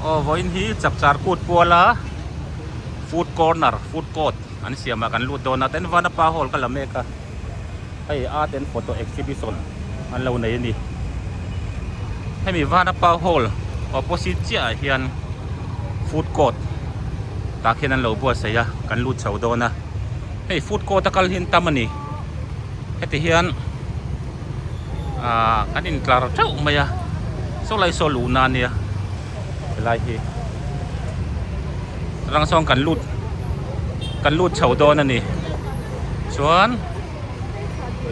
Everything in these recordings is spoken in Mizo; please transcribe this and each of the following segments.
Aw vawiin hi Chapchar kut puala food corner food court an siam ah kan lut dawn a tin Vanapa hall ka la mek a hei art and photo exhibition an lo nei a ni hemi Vanapa hall opposite chiah ah hian food court tah khian an lo buatsaih a kan lut chho dawn a hei food court a kal hi an tam a ni heti hian ah kan intlar theuh mai a saw lai saw luhna a nia helai hi rang sawn kan lut kan lut chho dawn a ni chuan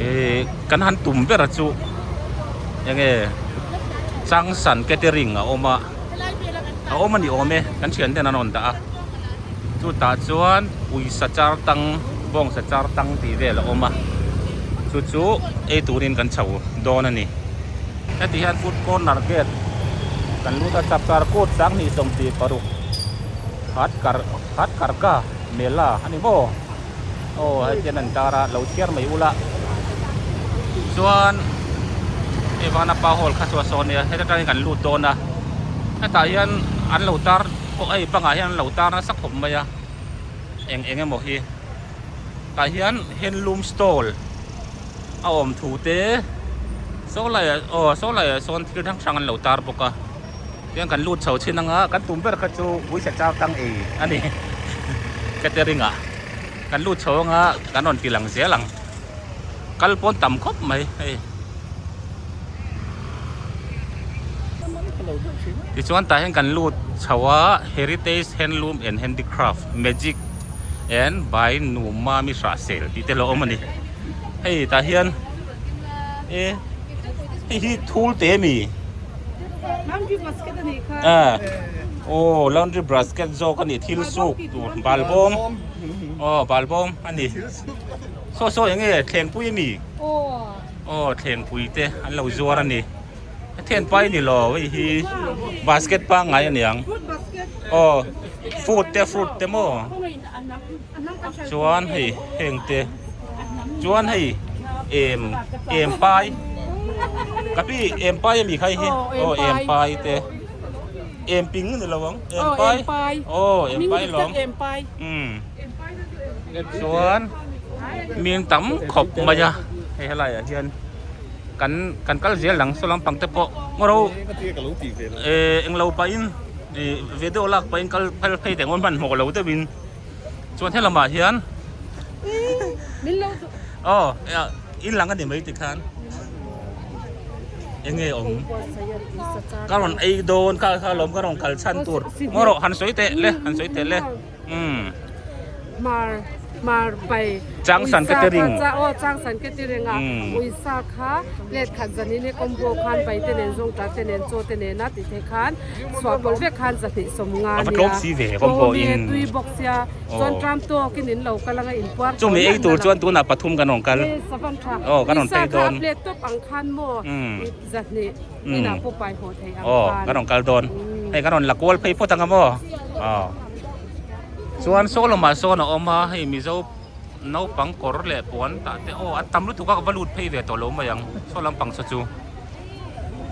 ihh kan han tum ber a chu enge changsan catering a awm a a awm a ni awm e kan thian ten an rawn dah a chutah chuan uisa char tang bawngsa char tang tih vel a awm a chu chu ei turin kan chho dawn a ni heti hian food corner gate kan lut a chapchar kut sanghnih sawmtih paruk hat kar hat karka mela a ni maw aw hei hian an tar a lo chhiar mai ula chuan hei vanapa hall kha chu a sawn nia heta tangin kan lut dawn a hetah hian an lo tar pawh hei bangah hian an lo tar nasa khawp mai a eng eng emaw hi tah hian handloom stall a awm thu te saw laiah aw saw laiah sawn thil hrang hrang an lo tar bawk a tiang kan lut chho chin anga kan tum ber kha chu uisa char tang ei a ni catering ah kan lut chho anga kan rawn ti lang zel ang kal pawn tam khawp mai hei tichuan tah hian kan lut chho a heritage handloom and handicraft magic and by Numami Hrahsel tih te lo awm a ni hei tah hian e hei hi thul te a mi. Laundry basket a nih kha. Ah, aw laundry basket zawk a ni thil suk tur balbawm aw balbawm a ni saw saw eng nge thlengpui a mi aw thlengpui te an lo zuar a ni a thianpa i ni lo hei hi basket pangngai a niang aw food te fruit te maw chuan hei heng te chuan hei em em pai ka pi em pai ami kha hi aw em pai te em ping ni lo ang em pai aw em pai lawm um chuan min tam khawp mai a hei helai ah hian kan kan kal zel ang saw lampang te pawh ngaw ro eh englo pahin ih video lak pahin kal phel phei teh ngawn hmanhmawh lo deuhin. Chuan he lamah hian aw in lang a ni mai tikhan eng nge awm ka rawn ei dawn kha kha lawm ka rawn kal chhan tur ngaw rawh han sawi teh le han sawi teh le umm. Mar pai Changsan catering aw changsan catering a uisa kha plate khat zanin hi combo khan pai te nen zawngtah te nen chaw te nen a tih theih khan chhuah pawlh vek khan zahnih sawm nga ania tlawm si ve combo in tui bawk sia chuan tram tawk in in lo kal anga in puar chumi ei tur chuan tunah pathum kan rawn kal savan tha aw kan rawn phei dawn plate top ang khan maw zahnih inah pawh pai haw thei ang aw kan rawn kal dawn hei kan rawn la kual phei phawt anga maw aw chuan saw lamah sawn a awm a hei mizo naupang kawr leh puan tah te aw a tam lutuk a ka va lut phei ve tawh lo mai ang saw lampang saw chu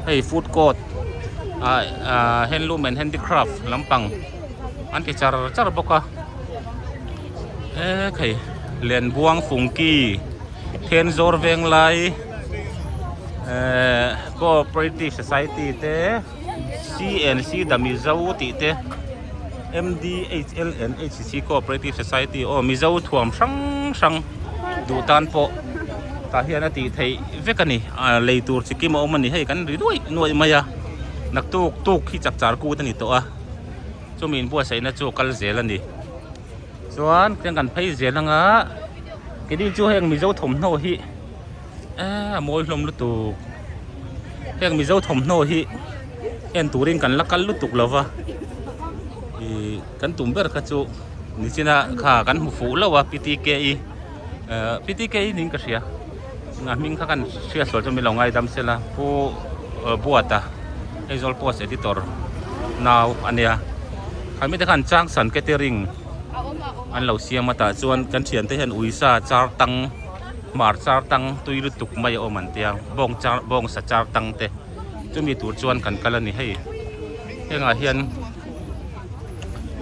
hei food court ah ah handloom and handicraft lampang an ti char char bawk a ekhei lenbuang fungki thenzawl venglai ehh cooperative society te C and C the Mizo tih te M D H L and H C C cooperative society aw Mizo thuam hrang hrang duh tan pawh tah hian a tih theih vek a ni ah lei tur chi kim a awm a ni hei kan ri nuaih nuaih mai a naktuk tuk hi chapchar kut a ni tawh a chumi inbuatsaihna chu a kal zel a ni chuan tiang kan phei zel anga keini chu heng Mizo thawmhnaw hi eee a mawi hlawm lutuk heng Mizo thawmhnaw hi en turin kan la kal lutuk lo va ih kan tum ber kha chu nichina kha kan hmu fuh lo a P T K E eh P T K E niin ka hria a hming kha kan hriat sual chu min lo ngaidam sela Pu Buata Aizawl Post editor nau a nia khami te khan Changsan catering an lo siam a tah chuan kan thiante hian uisa char tang. Hmar char tang tui lutuk mai a awm an tia bawng char bawngsa char tang te chumi tur chuan kan kal a ni hei hengah hian.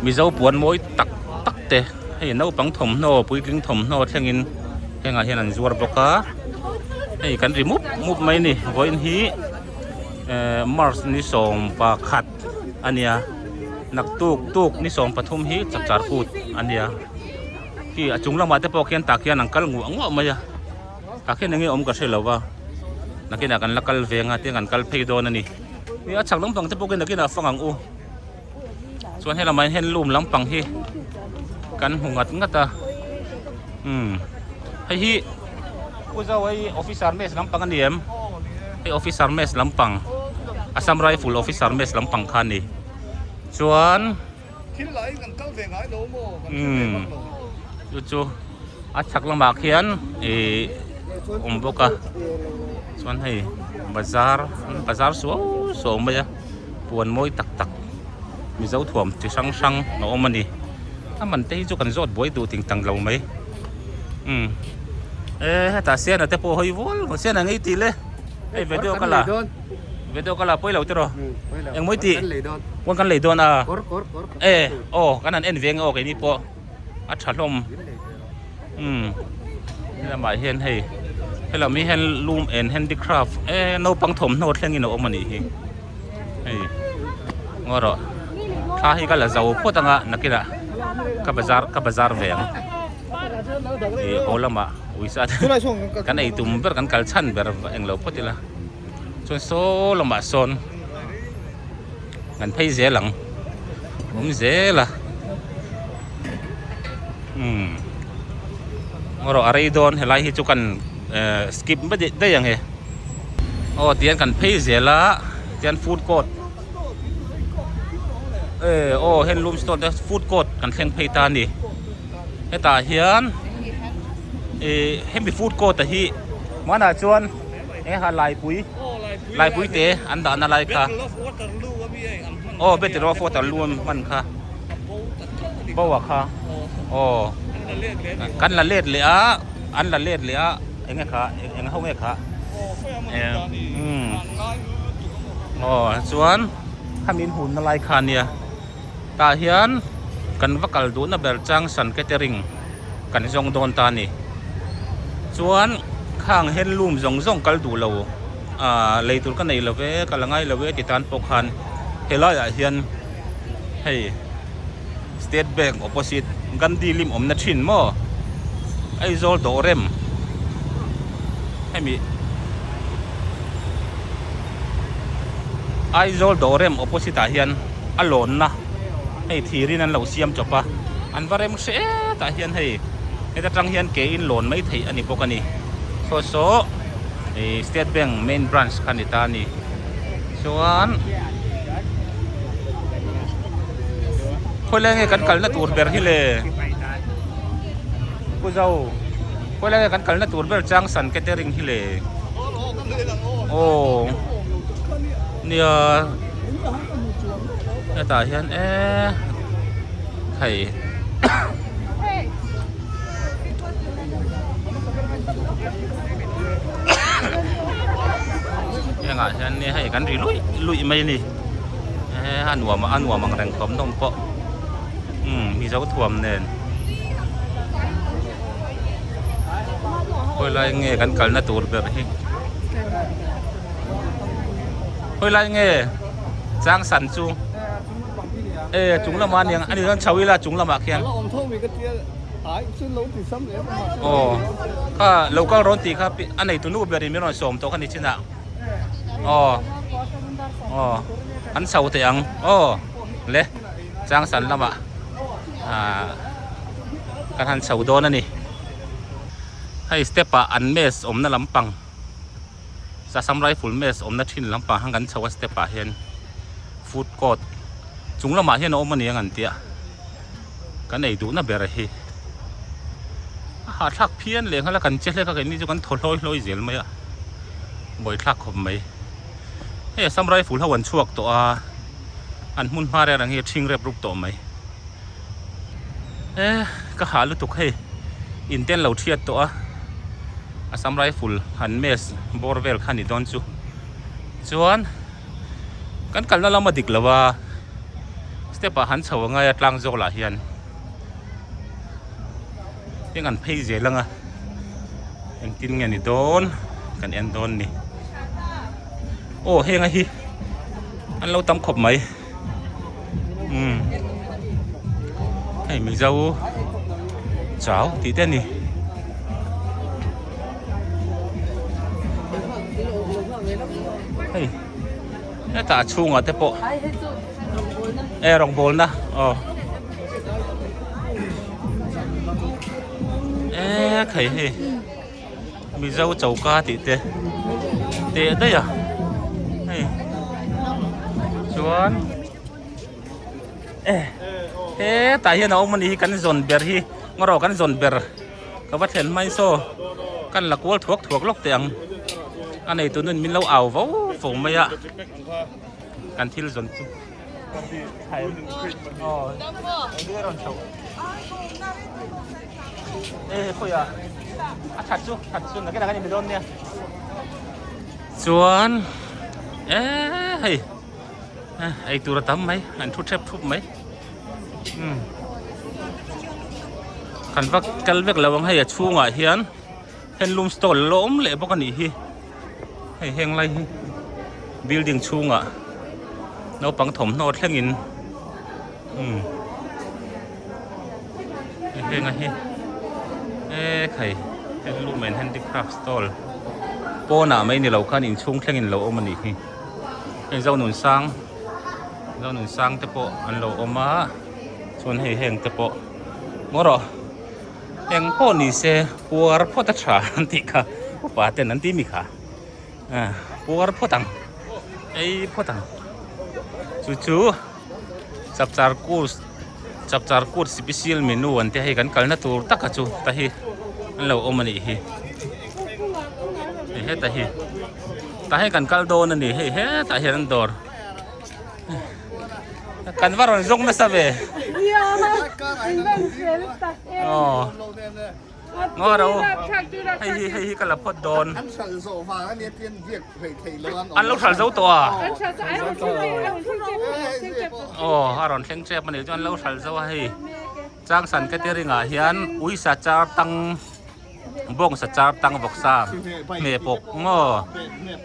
Mizo puan mawi tak tak te hei naupang thawmhnaw puitling thawmhnaw thlengin hengah hian an zuar bawk a hei kan ri mup mup mai a ni vawiin hi ehh march ni 11 a nia naktuk tuk ni 13 hi chapchar kut a nia khi a chung lamah te pawh khian tah khian an kal nguah nguah mai a tah khian enge awm ka hre lo va nakinah kan la kal ve anga tiang kan kal phei dawn a ni a chhak lampang te pawh khi nakinah fang ang u. Chuan he lamah hian loom lampang hi kan hmu ngat ngat a umm hei hi Pu Zo hei officer mess lampang a ni em hei officer mess lampang Assam Rifle officer mess lampang kha a ni chuan umm chu chu a chhak lamah khian ihh awm bawk a chuan hei bazar bazar suau suau mai a. Puan mawi tak tak Mizo thuam chi hrang hrang a awm a ni. A man te hi chu kan zawt buai duh ting tang lo mai. Umm e hetah Siana te pawh hawi vual maw Siana ngei tih le hei video ka la video ka la pawi lo tiraw eng mawi tih puan kan lei dawn a e aw kan han en ve ang aw keini pawh a tha hlawm umm helamah hian hei helam hi handloom and handicraft e naupang thawmhnaw thlengin a awm a nih hi hei ngaw rawh thla hi ka la zo phawt anga nakinah ka bazar ka bazar ve ang ih haw lamah uisa te kan ei tum ber kan kal chhan ber englo phawt ila chuan saw lamah sawn. Kan phei zel ang awm zel a umm erawh a rei dawn helai hi chu kan ehh skip daih daih ang e aw tihian kan phei zel a tihian food court eh aw handloom store te food court kan thleng phei ta a ni hetah hian ih hemi food court a hi hmanah chuan. Eng ha laipui laipui te an dahna lai kha aw battle of waterloo an hman kha bo a kha aw kan la let leh a an la let leh a eng nge kha eng ho nge kha umm aw chuan khami in hunna lai kha ania tah hian kan va kal duhna ber changsan catering. Kan zawng dawn ta a ni. Chuan khang handloom zawng zawng kal duh lo ah lei tur ka nei lo ve ka la ngai lo ve ti tan pawh khan helaiah hian hei state bank opposite Gandhi lim awmna thin maw Aizawl dawhrem hemi Aizawl dawhrem opposite ah hian a lawnna hei thirin an lo siam chawp a an va rem hre tah hian hei heta tang hian ke in lawn mai theih a ni bawk a ni saw saw ih state bank main branch kha a ni ta a ni chuan khawilai nge kan kalna tur ber hi le Pu Zo khawilai nge kan kalna tur ber Changsan catering hi le aw nia. Hetah hian eee hei hengah hian hei kan ri luih luih mai a ni eee a nuam a nuam ang reng thawmhnawm pawh umm mizo thuam nen khawilai nge kan kalna tur ber hi. Khawi lai nge chang san chu e chung lamah a niang a ni chuan chho ila chung lamah khian aw kha lo kal rawn tih kha a nei tunu ber in min rawn sawm tawh kha ni chinah aw aw an chho teh ang aw le chang san lamah ah kan han chho dawn a ni hei step ah an mess awmna lampang. Assam Rifle mess awmna thin lampang han kan chho a step ah hian food court chung lamah hian a awm a ni ang an tia kan ei duhna ber hi a hahthlak phian leh nghal a kan che hlek a keini chu kan thaw hlawi hlawi zel mai a buaithlak khawp mai hei Assam Rifle ho an chhuak tawh a an hmun hma reng reng hi a thing rep rup tawh mai e ka hah lutuk hei in te an lo thiat tawh a. Assam Rifle han mess bawr vel kha ni dawn chu chuan kan kalna lama dik lo a. Step ah han chho a ngai a tlang zawk lah hian eng an phei zel ang a engtin nge ni dawn kan en dawn ni aw heng a hi an lo tam khawp mai umm hei mizo chau tih te a ni. Hei hetah a chhungah te pawh e rawngbawlna aw e khai hei mizo choka tih te teh daih a hei chuan e hetah hian a awm a nih hi kan zawn ber hi ngaw kan zawn ber. Ka va thlen mai saw kan la kual thuak thuak lawk teh ang a nei tunun min lo au vo vo mai a kan thil zawn chu chuan e hei ei tur a tam mai an thu thep thup mai. Umm kan va kal vek lo ang hei a chhungah hian handloom stall a lo awm leh bawk a nih hi hei heng lai hi building chhungah naupang thawmhnaw thlengin umm hei heng a hi e khai handloom and handicraft stall pawnah mai ni lo khan inchhung thlengin lo awm a nih hi hei Zonunsang. Zonun sang te pawh an lo awm a chuan hei heng te pawh maw rawh eng pawh ni se puar phawt a tha an tih kha upa ten an ti mi kha ah puar phawt ang ei phawt ang chu chu chapchar kut chapchar kut special menu an tia hei kan kalna tur taka chu ta hi an lo awm a nih hi hei heta hi tah hian kan kal dawn a ni hei hetah hian an dawr. Kan va rawn zawng nasa ve. Aw. Ngaw ro. Hei hi hei hi ka la phawt dawn. An lo hral zo tawh a. Aw a rawn thleng tep a nih chuan an lo hral zo a hei. Changsan catering ah hian uisa char tang Bawngsa char tang vawksa hmeh pawk maw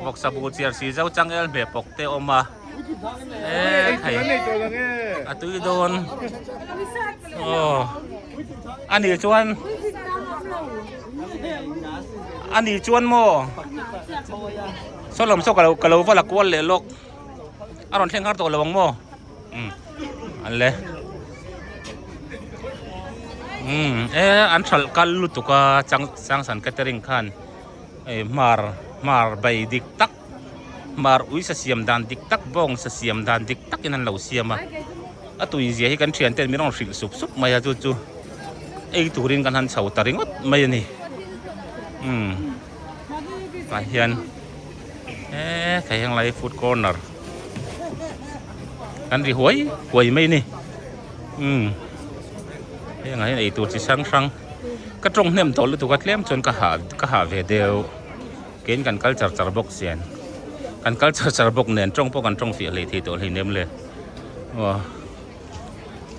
vawksa bu chiar si zo changel hmeh pawk te a awm a e thei a tui dawn aw a nih chuan a nih chuan maw saw lam saw ka lo ka lo va la kual leh lawk a rawn thleng har tawh lo ang maw. Um an le um e an hralh kal lutuk a chang changsan catering khan eh hmar hmar bai dik tak hmar ui sa siam dan dik tak bawng sa siam dan dik tak in an lo siam a a tui zia hi kan thian ten min rawn hrilh sup sup mai a chu chu ei turin kan han chho ta ringawt mai a ni um tah hian e thei heng lai food corner kan ri huai huai mai ni umm heng ah hian eitur chi hrang hrang ka tawng hnem tawh lutuk a tlem chuan ka hah ka hah ve deuh kein kan kal char char bawk sian kan kal char char bawk nen tawng pawh kan tawng fiah hlei thei tawh hleinem le aw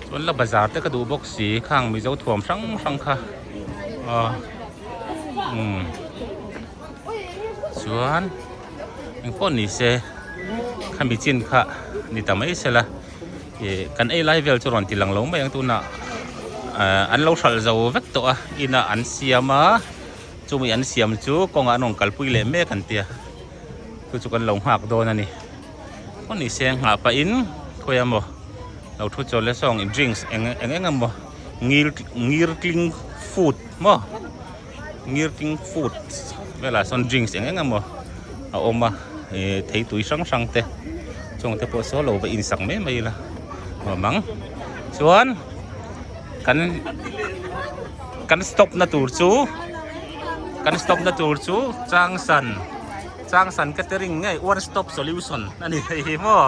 chuan la bazar te ka duh bawk si khang mizo thuam hrang hrang kha aw umm. Chuan engpawh ni se khami chin kha ni ta mai sela ih kan ei lai vel chu rawn ti lang lo mai ang tunah ah an lo hralh zo vek tawh a inah an siam a chumi an siam chu kawngah an rawn kalpui leh mek an tia chu chu kan lo nghak dawn a ni pawh ni se nghah pahin khawi emaw lo thu chawl leh sawng drinks eng eng eng emaw ngir ngirtling food maw. Ngirting food velah sawn drinks eng eng emaw a awm a ih thei tui hrang hrang te chung te pawh saw lo va insak mai mai ila nuam ang chuan kan kan stop na tur chu kan stop na tur chu changsan changsan catering nge one stop solution a ni hei hi maw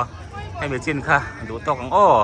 hemi chin kha duh tawk ang aw.